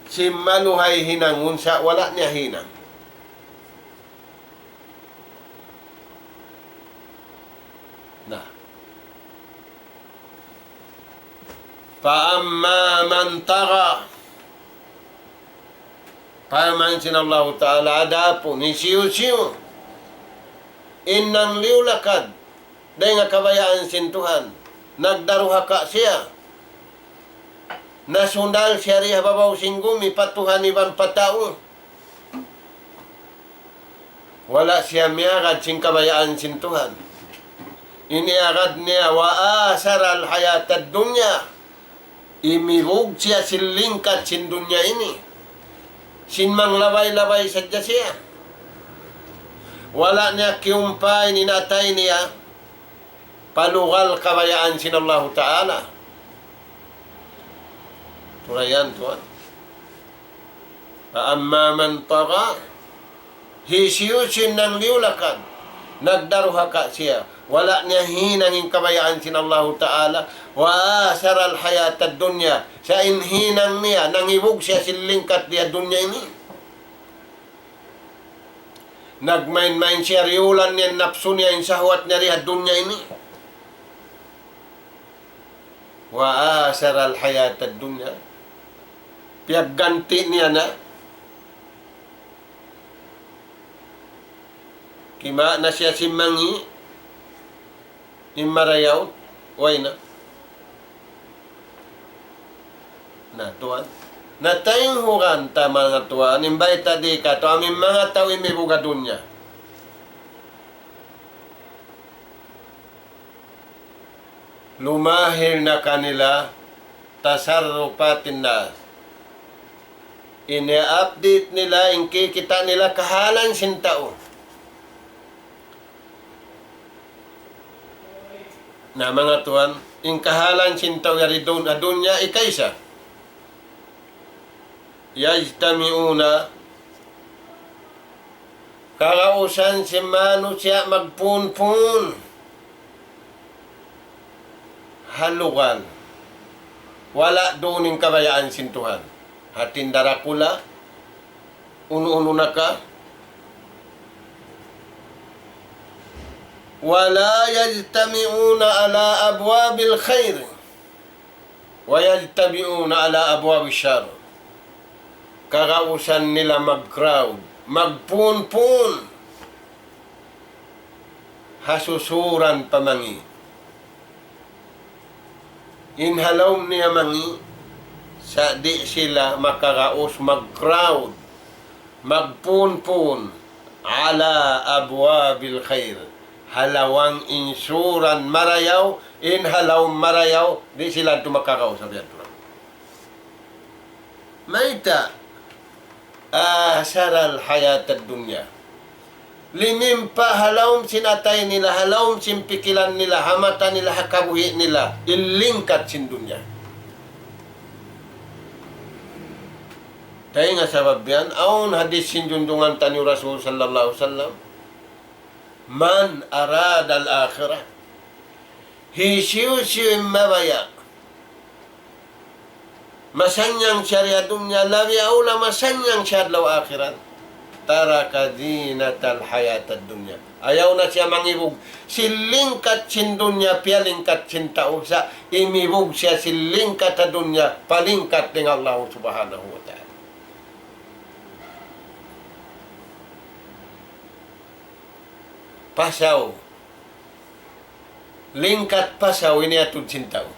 Sin maluhay hinangun sa' wala' niya hinang. Na. فأما من طغى. Parman sin Allahu Ta'ala, adapun hisiyu-siyu in nangliyu-lakad dayn ha kabayaan sin Tuhan, nagdaruhaka siya, nasundal siya di ha babaw sin gumi pa Tuhan iban pa tau. Wala' siya miyagad sin kabayaan sin Tuhan. In iyagad niya, وآثر الحياة الدنيا. Imibug siya sin lingkat sin dunya ini. Sin manglabay-labay sadja siya. Wala' niya kiyumpay in atay niya pa lugal kabayaan sin Allahu Ta'ala. Turayan tuwan. فأما من طغى. Hisiyu-siyu in nangliyu-lakad, nagdaruhaka siya, wala' niya hinang in kabayaan sin Allahu Ta'ala, وآثر الحياة الدنيا. Sa' in hinang niya, nangibug siya sin lingkat di ha dunya ini. Nagmain-main siya, riyulan niya in napsu niya, in sahwat niya di ha dunya ini. وآثر الحياة الدنيا. Piyagganti' niya na. Kima na siya sin mangi', in marayaw, way na. Na, tuwan. Na, taynghugan ta, manga tuwan, in bayta' di katu', amu in manga tau imibug ha dunya. Lumahil na kanila تصرفات الناس. Ini update nila, in kikita' nila kahalan sin tau. Na, manga tuwan, in kahalan sin tau yari dun-, ha dunya ikaisa. يجتمعون. Kagausan sin manusiya' magpunpun ha lugal. Wala' duun in kabayaan sin Tuhan. Hati niya darakula, unu-unu na ka. ولا يجتمعون على أبواب الخير. ويجتمعون على أبواب الشر. Kagausan nila mag-crowd, magpunpun ha susuran pa mangi'. In ha lawm niya mangi', Sa' di' sila makaraus mag-crowd, magpunpun, على أبواب الخير. Ha lawang in suran marayaw, in ha lawm marayaw, di' sila tumakaraus sa' biya' tuud. Mayta'? آثر الحياة الدنيا. Limimpa' ha lawm sin atay nila, ha lawm sin pikilan nila, ha mata nila, ha kabuhi' nila, in lingkat sin dunya. Dayn ha sabab yan, awn hadith sin junjungan taniyu Rasul sallallahu alayhi wasallam, من أراد الآخرة. Hisiyu-siyu in mabaya' masannyang siya ha dunya, labi awla masannyang siya adlaw akhirat. ترك زينة الحياة الدنيا. Ayaw na siya mangibug sin lingkat sin dunya, piyalingkat sin tau, sa' imibug siya sin lingkat ha dunya, palingkat dayn ha Allah Subhanahu wa Ta'ala. Pasaw. Lingkat pasaw in iyatud sin tau.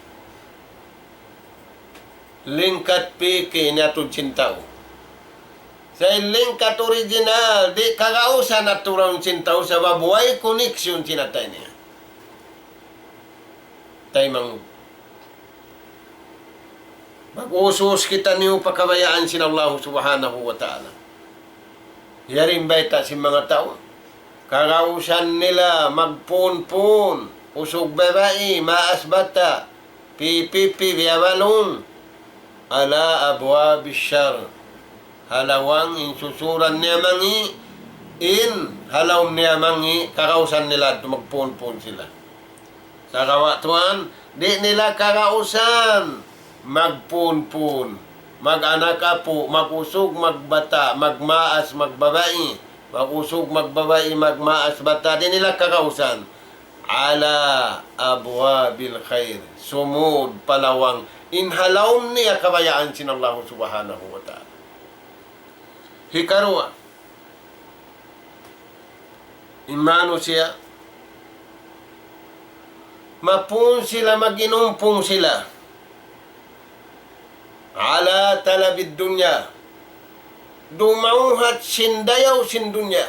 Lingkat piki in iyatud sin tau. Sa' in lingkat original, di' kagausan aturan sin tau sabab way connection sin atay niya. Taymanghud. Mag-usus kitaniyu pa kabayaan sin Allah Subhanahu wa Ta'ala. Yari in bayta' sin manga tau. Kagausan nila magpunpun, usug babai, maas bata', pipipi, biyabalun. على أبواب الشر. Ha lawang in susuran niya mangi', in ha lawm niya mangi', kagausan nila adtu magpunpun sila. Sagawa' tuwan, di' nila kagausan magpunpun, mag-anak apu', mag-usug, magbata', magmaas, magbabai, mag-usug, magbabai, magmaas, bata', di' nila kagausan. على أبواب الخير. Sumud pa lawang in ha lawm niya kabayaan sin Allah Subhanahu wa Ta'ala. Hikaruwa, in manusiya', mapun sila, mag-inumpung sila. على طلب الدنيا. Dumawhat sin dayaw sin dunya.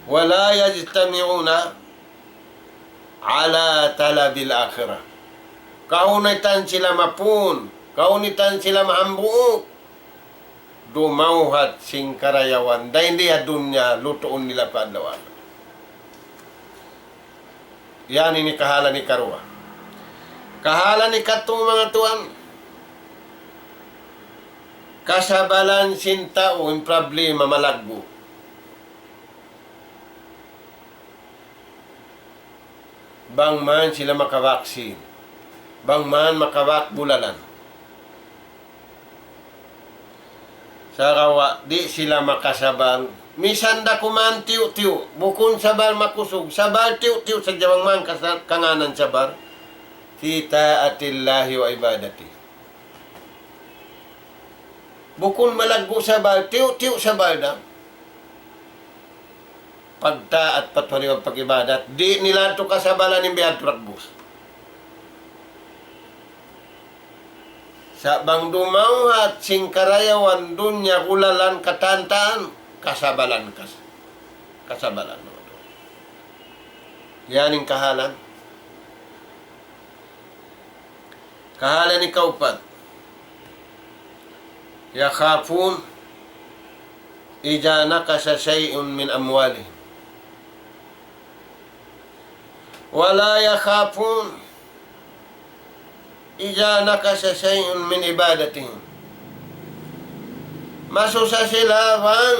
ولا يجتمعون على طلب الآخرة. Kahunitan sila mapun, kahunitan sila mahambuuk. Dumawhat sin karayawan, dayn di ha dunya, lutuun nila pa adlaw akhirat. Yan ini kahalan hikaruwa. Kahalan hikatū, manga tuwan, kasabalan sin tau in problema malaggu'. Bang man sila makabak sin, bang man makabak bulalan. Sagawa' di' sila makasabal. Misan da kuman tiyu'-tiyu', bukun sabal makusug, sabal tiyu'-tiyu' sadja bang man kasa-, kangānan sabal. في طاعة الله وعبادته. Bukun malaggu' sabal, tiyu'-tiyu' sabal da. Pagtaat pa Tuhan iban pag-ibadat, di' nila tu kasabalan in biya' tu dagbus. Sa' bang dumawhat sin karayawan dunya gulalan katantan, kasabalan kas-, kasabalan. Yan in kahalan. Kahalan hikaupat. يخافون إذا نقص شيء من أموالهم. ولا يخافون إذا نقص شيء من عبادتهم. Masusa sila bang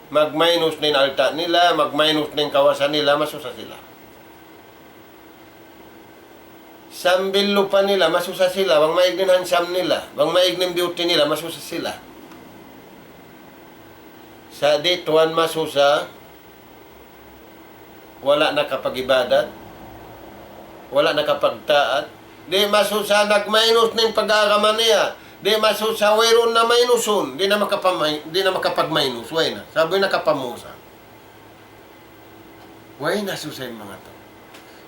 magmainus na in alta' nila, magmainus na in kawasa nila, masusa sila. Sambil lupa nila, masusa sila. Bang maig na in handsome nila, bang maig na in beauty nila, masusa sila. Sa' di' tuwan masusa, wala' nakapag-ibadat, wala' nakapagtaat. Di' masusa nagmainus na in pag-agama niya. Di' masusa wayruun na mainusun. Di' na makapamay-, di' na makapagmainus. Way na. Sabab nakapamusa. Way na susa in manga tau.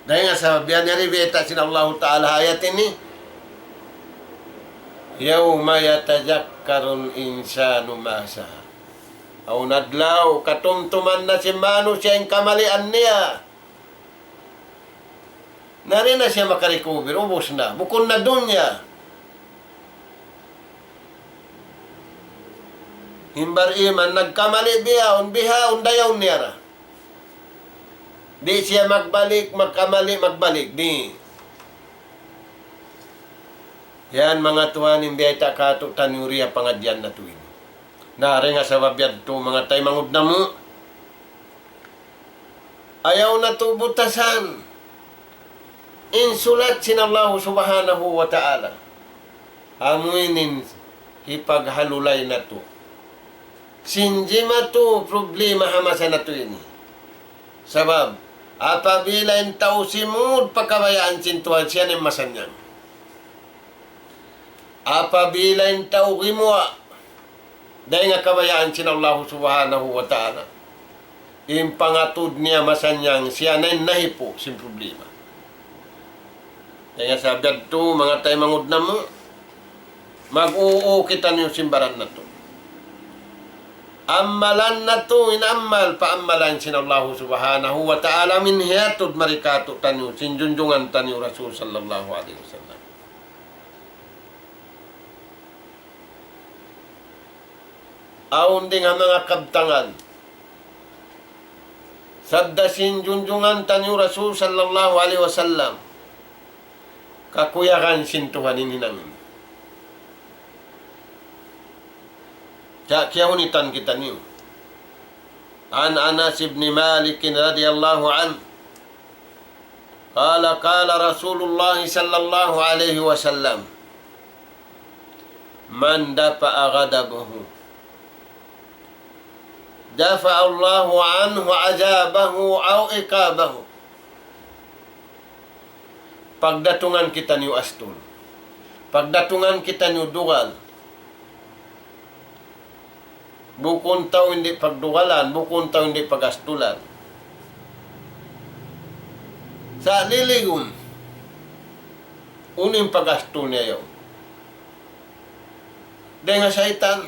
Dayn ha sabab yan, yari bayta' sin Allahu Ta'ala ha ayat ini, يوم يتذكر الإنسان ما سعى. Awn adlaw, katumtuman na sin manusiya' in kamalian niya. Na di' na siya makarecover, ubus na. Bukun na dunya. In bariman, nagkamali bihaun, bihaun dayaw niya ra. Di' siya magbalik, magkamali, magbalik. Di'. Yan, manga tuwan, in biyayta' kātu'niyu di ha pangadjian natu' ini. Na, dayn ha sabab yadtu, manga taymanghud namu', ayaw natu' butasan in sulat sin Allahu Subhanahu wa Ta'ala. Amu ini in hipaghalulay natu' sin jimatu problema ha masa natu' ini. Sabab, apabila in tau simud pa kabayaan sin Tuhan, siya na in masannyang. Apabila in tau gimuwa' dayn ha kabayaan sin Allahu Subhanahu wa Ta'ala, in pangatud niya masannyang, siya na in nahipu' sin problema. Dayn ha sabab yadtu, manga taymanghud namu', mag-uu kitaniyu sin baran natu'. Ammalan natu', in ammal pa ammalan sin Allahu Subhanahu wa Ta'ala, amu in hiyatud mari kātu'niyu sin junjungan taniyu Rasul sallallahu alayhi wasallam. Awn dayn ha manga kabtangan. Sabda sin junjungan taniyu Rasul sallallahu alayhi wasallam, kakuyagan sin Tuhan in hinang ini. Sa' kiyahunitan kitaniyu. عن أنس بن مالك رضي الله عنه قال قال رسول الله صلى الله عليه وسلم من دفع غضبه دفع الله عنه عذابه أو عقابه. Pagdatungan kitaniyu astul. Pagdatungan kitaniyu dugal. Bukun tau di' pagdugalan, bukun tau di' pagastulan. Sa' liligun, unu in pagastul niya yaun? Dayn ha saytan.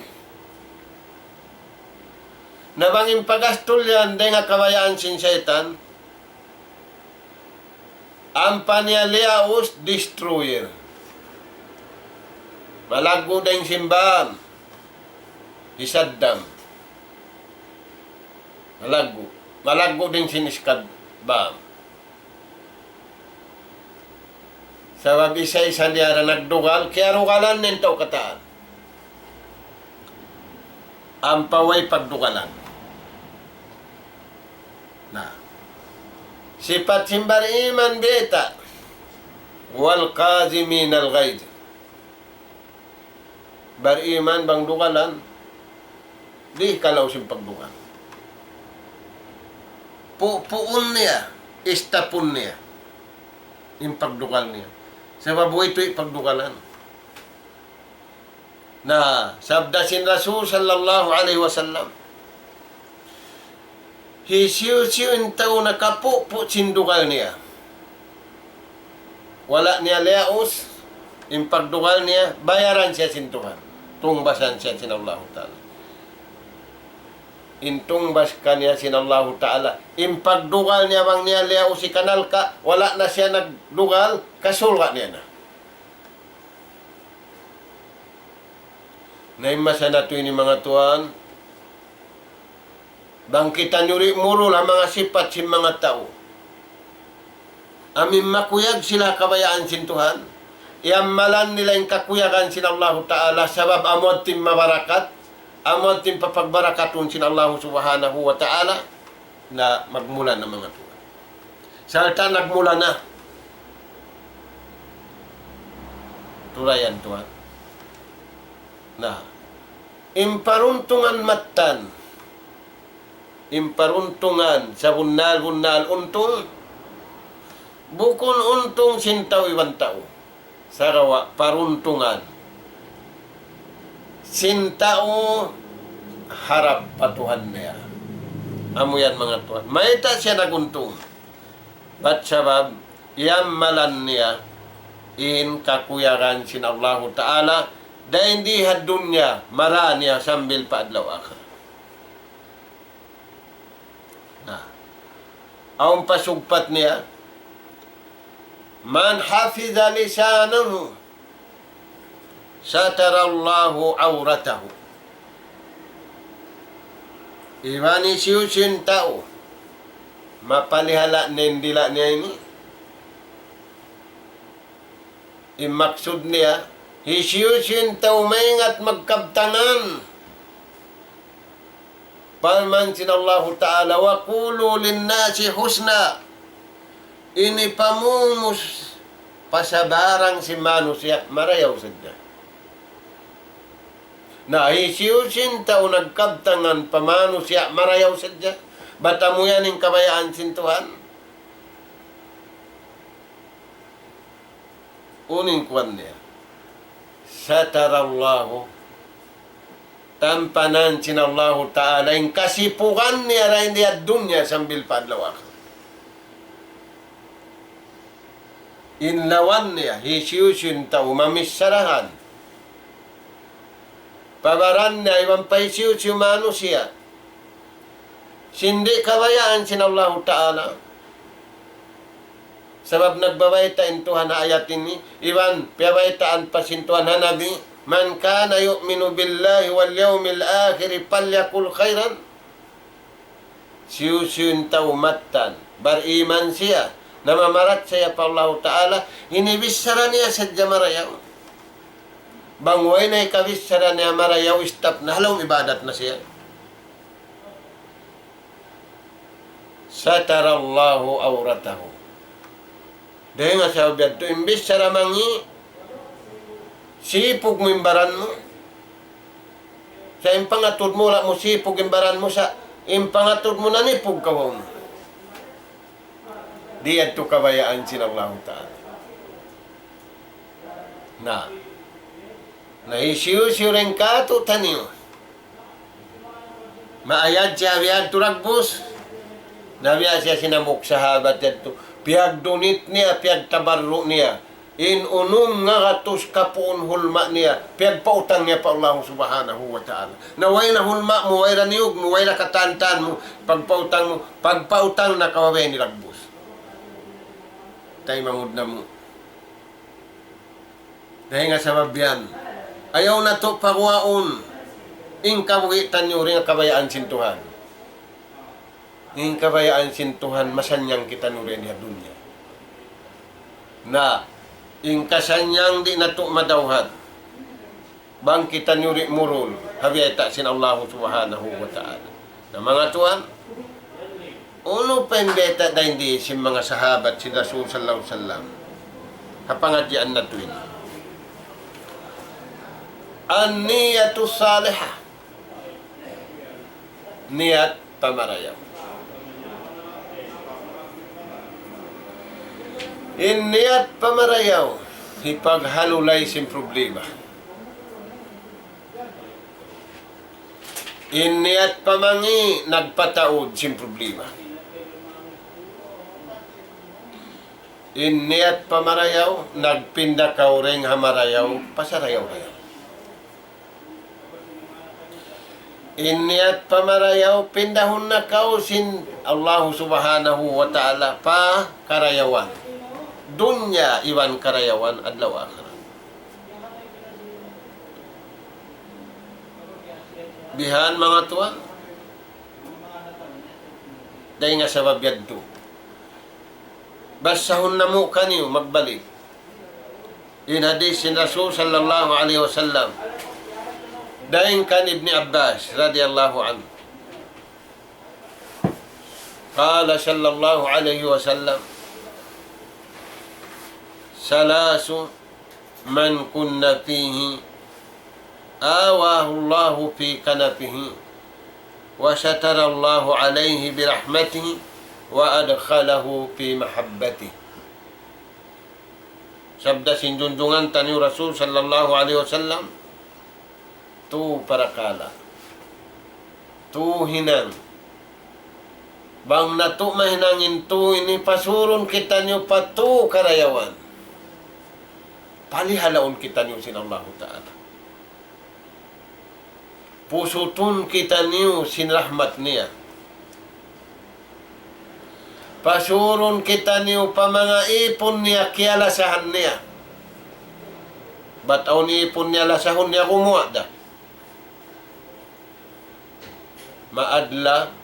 Na bang in pagastul yan dayn ha kabayaan sin saytan, ampa niya liyaus, destroyer. Malaggu' dayn sin bam hi Saddam. Malaggu'. Malaggu' dayn sin iskad bam. Sabab isa-isa niya ra nagdugal, kiyarugalan niya in tau katan. Ampa way pagdugalan. Na. Sipat sin bariman biyayta'. والكاظمين الغيظ. Bariman bang dugalan, di' kalaus in pagdugal. Pu-, puun niya, istapun niya in pagdugal niya. Sabab way tuud pagdugalan. Na, sabda sin Rasul sallallahu alayhi wasallam, hisiyu-siyu in tau nakapupu' sin dugal niya, wala' niya liyaus in pagdugal niya, bayaran siya sin Tuhan. Tungbasan siya sin Allahu Ta'ala. In tungbas kaniya sin Allahu Ta'ala, in pagdugal niya bang niya liyaus hi kanalka', wala' na siya nagdugal, kasulga' niya na. Na in masa natu' ini manga tuwan, bang kitaniyu di' murul ha manga sipat sin manga tau amu in makuyag sila ha kabayaan sin Tuhan, iyammalan nila in kakuyagan sin Allahu Ta'ala, sabab amu yadtu in mabarakat, amu yadtu in papagbarakatun sin Allahu Subhanahu wa Ta'ala. Na magmula na manga tuwan. Sarta' nagmula na. Tulayan tuwan. Na. In paruntungan mattan. In paruntungan sabunnal-bunnal untung. Bukun untung sin tau iban tau. Sagawa' paruntungan sin tau harap pa Tuhan niya. Amu yan manga tuwan. Mayta' siya naguntung? Bat sabab, iyammalan niya in kakuyagan sin Allahu Ta'ala, Dayn di ha dunya, mara niya sambil pa adlaw akhirat. Na. Awn pa sugpat niya, من حفظ لسانه ستر الله عورته. Iban hisiyu-siyu in tau mapalihala' niya in dila' niya ini. In maksud niya, hisiyu-siyu in tau maingat magkabtangan. Parman sin Allahu Ta'ala, وقولوا للناس حسنا. Ini pamumus pa sabarang sin manusiya' marayaw sadja. Na hisiyu-siyu in tau nagkabtangan pa manusiya' marayaw sadja, bat amu yan in kabayaan sin Tuhan. Unu in kuwan niya. ستر الله. Tampanan sin Allahu Ta'ala in kasipugan niya dayn di ha dunya sambil pa adlaw akhirat. In lawan niya, hisiyu-siyu in tau mamicharahan pa baran niya iban pa hisiyu-siyu manusiya'. Sin di' kabayaan sin Allahu Ta'ala. Sabab nagbabayta' in Tuhan ha ayat ini, iban piyabaytaan pa sin Tuhan ha Nabi, من كان يؤمن بالله واليوم الآخر فليقل خيرا. Hisiyu-siyu in tau mattan, bariman siya, namamarachaya pa Allahu Ta'ala, ini bichara niya sadja marayaw. Bang way na hikabichara niya marayaw, stop na, ha lawm ibadat na siya. ستر الله عورته. Dayn ha sabab yadtu, imbis sara mangi', sipug mu in baran mu. Sa' in pangatud mu, wala' mu sipug in baran mu, sa' in pangatud mu nanipug kawaun mu. Di' yadtu kabayaan sin Allahu Ta'ala. Na, na hisiyu-siyu dayn kātu'niyu maayad siya biya' hādtu dagbus, na biya' siya sin hambuuk sahabat yadtu, piyagdunit niya, piyagtabarru' niya in unum ngagatus kapuun hulma' niya, piyagpautang niya pa Allahu Subhanahu wa Ta'ala. Na way na hulma' mu, way na niyug mu, way na katantan mu, pagpautang mu, pagpautang na kawawi ni dagbus. Taymanghud namu'. Dayn ha sabab yan, ayaw natu' paguwaun in kabuhi' taniyu dayn ha kabayaan sin Tuhan. In kabayaan sin Tuhan, masannyang kitaniyu dayn ha dunya. Na, in kasannyang di' natu' madawhat bang kitaniyu di' murul ha biyayta' sin Allahu Subhanahu wa Ta'ala. Na manga tuwan, unu pa in biyayta' dayn di sin manga sahabat sin Rasul sallallahu alayhi wasallam ha pangadjian natu' ini? النية الصالحة. Niyat pamarayaw. In niyat pamarayaw, hipaghalulay sin problema. In niyat pamangi', nagpataud sin problema. In niyat pamarayaw, nagpinda kaw dayn ha marayaw pa sarayaw-rayaw. In niyat pamarayaw, pindahun na kaw sin Allahu Subhanahu wa Ta'ala pa karayawan dunya iban karayawan adlaw akhirat. Bihan manga tuwan, dayn ha sabab yadtu, basahun namu' kaniyu magbalik in hadith sin Rasul sallallahu alayhi wasallam, dayn kan Ibni Abbas radiyallahu anhu. قال صلى الله عليه وسلم: ثلاث من كن فيه آواه الله في كنفه وستر الله عليه برحمته وأدخله في محبته. Sabda sin junjungan taniyu Rasul sallallahu alayhi wasallam, tū parakala', tū hinang. Bang natu' mahinang in tū ini, pasurun kitaniyu pa tū karayawan. Palihalaun kitaniyu sin Allahu Ta'ala. Pusutun kitaniyu sin rahmat niya. Pasurun kitaniyu pa manga ipun niya kiyalasahan niya. Bat awn ipun niya lasahun niya gumuwa' da. Maadla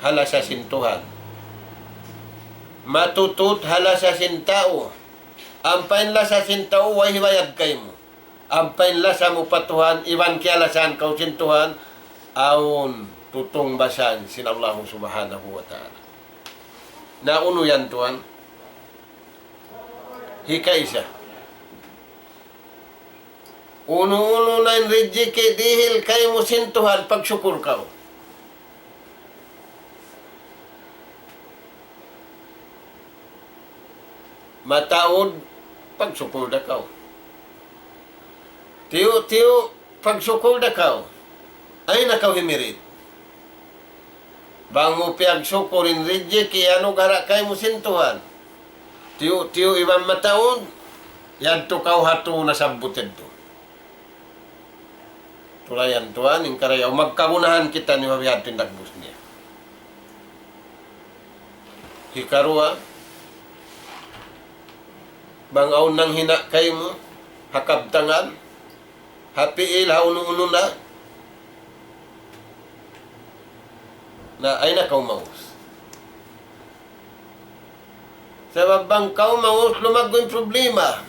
ha lasa sin Tuhan. Matutut ha lasa sin tau. Ampa in lasa sin tau way hibayad kaymu. Ampa in lasa mu pa Tuhan, iban kiyalasahan kaw sin Tuhan, awn tutungbasan sin Allahu Subhanahu wa Ta'ala. Na unu yan, tuwan? Hikaisa. Unu-unu na in rijiki' dihil kaymu sin Tuhan, pagsukul kaw. Mataud, pagsukul da kaw. Tiyu'-tiyu', pagsukul da kaw. Ayaw na kaw himirit. Bang mu piyagsukul in rijiki' iyanugara' kaymu sin Tuhan. Tiyu'-tiyu' iban mataud, yadtu kaw ha tū nasabbut yadtu. Tulayan tuwan, in karayaw, magkagunahan kitaniyu ha bihadtu in dagbus niya. Hikaruwa, bang awn nanghina' kaymu, ha kabtangan, ha pi'il, ha unu-unu na, na ayaw na kaw maus. Sabab bang kaw maus, lumaggu' in problema.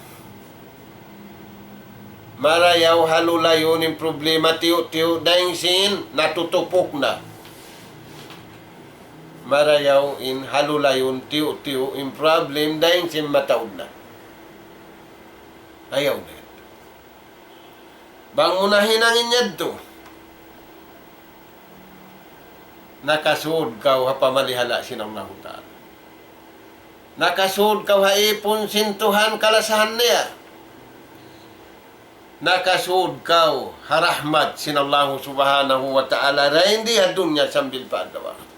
Marayaw ha lulayun in problema tiyu'-tiyu' dayn sin natutupuk na. Marayaw in ha lulayun tiyu'-tiyu' in problem dayn sin mataud na. Ayaw na yan. Bang mu nahinang in yadtu, nakasud kaw ha pamalihala' sin Allahu Ta'ala. Nakasud kaw ha ipun sin Tuhan kalasahan niya. Nakasud kaw ha rahmat sin Allahu Subhanahu wa Ta'ala dayn di ha dunya sambil pa adlaw akhirat.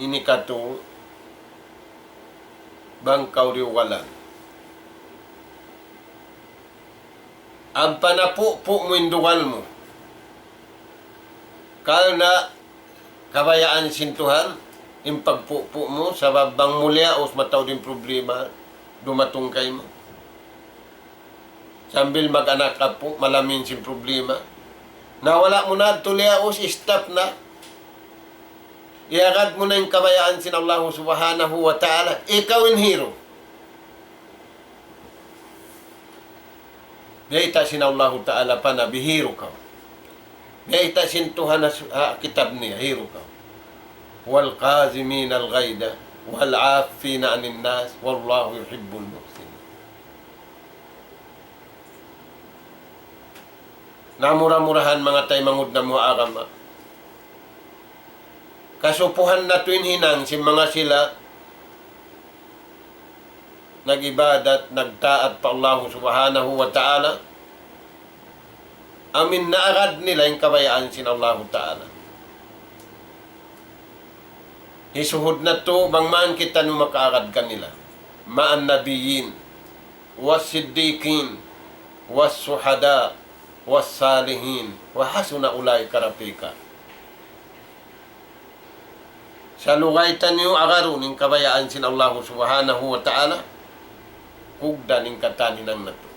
Ini katu' bang kaw diyugalan. Ampa napupu' mu in dugal mu. Karna' kabayaan sin Tuhan, in pagpupu' mu, sabab bang mu liyaus mataud in problema, dumatung kaymu. Sambil mag-anak apu', malamin sin problema. Na wala' mu na tuud liyaus, stop na. Iyagad mu na in kabayaan sin Allahu Subhanahu wa Ta'ala. Ikaw in hero. Biyayta' sin Allahu Ta'ala pa Nabi, hero kaw. Biyayta' sin Tuhan ha su-, ha kitab niya, hero kaw. والكاظمين الغيظ والعافين عن الناس والله يحب المحسنين. Na mura-murahan manga taymanghud namu' ha agama. Kasupuhan natu' in hinang sin manga sila nag-ibadat, nagtaat pa Allahu Subhanahu wa Ta'ala. Amu in naagad nila in kabayaan sin Allahu Ta'ala. Hisuhud natu' bang man kitaniyu makaagad kanila. مع النبيين والصديقين والشهداء والصالحين وحسن أولئك رفيقا. Salugay taniyu agarun in kabayaan sin Allahu Subhanahu wa Ta'ala, kugdan in katan hinang natu'.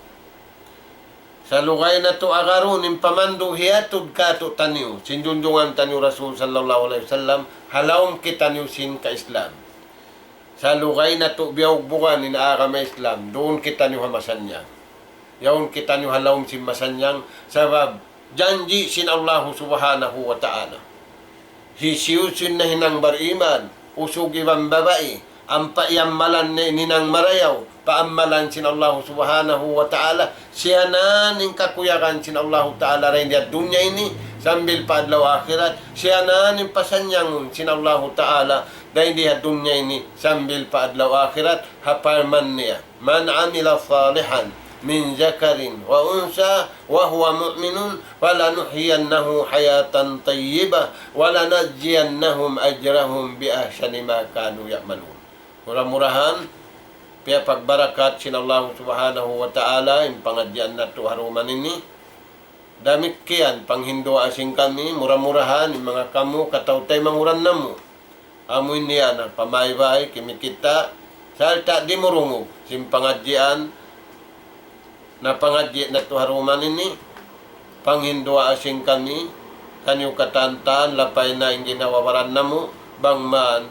Salugay natu' agarun in pamandu' hiyatud kātu'niyu sin junjungan taniyu Rasul sallallahu alayhi wasallam, ha lawm kitaniyu sin ka-Islam. Salugay natu' biyugbugan in agama Islam, duun kitaniyu ha masannyang. Yaun kitaniyu ha lawm sin masannyang, sabab janji' sin Allahu Subhanahu wa Ta'ala. Hisiyu-siyu in nahinang bariman, usug iban babai, ampa iyammalan niya in hinang marayaw, pa ammalan sin Allahu Subhanahu wa Ta'ala, siya na in kakuyagan sin Allahu Ta'ala dayn di ha dunya ini, sambil pa adlaw akhirat, siya na in pasannyangun sin Allahu Ta'ala, dayn di ha dunya ini, sambil pa adlaw akhirat, ha parman niya. من عمل صالحا من ذكر وأنثى وهو مؤمن فلنحيينه حياة طيبة ولنجزينهم أجرهم بأحسن ما كانوا يعملون. Mura-murahan, piyapagbarakat sin Allahu Subhanahu wa Ta'ala in pangadjian natu' ha duman ini. Damikkiyan panghinduwaa sin kami, mura-murahan in manga kamu kataw-taymanghuran namu'. Amu ini na pamaybay, kimikita', sarta' dimurungug sin pangadjian, na pangadji' natu' ha duman ini, panghinduwaa sin kami, kaniyu katan-katan, lapay na in ginhawa-baran namu', bang man,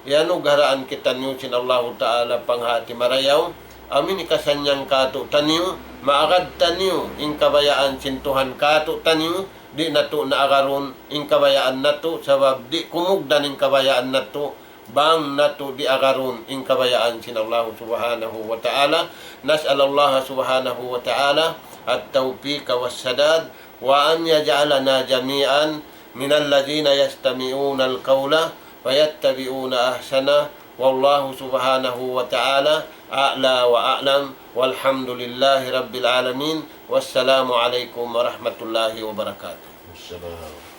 iyanugharaan kitaniyu sin Allahu Ta'ala panghati marayaw, amu in hikasannyang kātu'niyu, maagad taniyu, in kabayaan sin Tuhan kātu'niyu, di' natu' na agarun, in kabayaan natu', sabab di' kumugdan in kabayaan natu', bang natu' di' agarun, in kabayaan sin Allahu Subhanahu wa Ta'ala. نسأل الله سبحانه وتعالى التوفيق والسداد، وأن يجعلنا جميعا من الذين يستمعون القول فيتبعون أحسنه. والله سبحانه وتعالى أعلى وأعلم، والحمد لله رب العالمين، والسلام عليكم ورحمة الله وبركاته. السلام.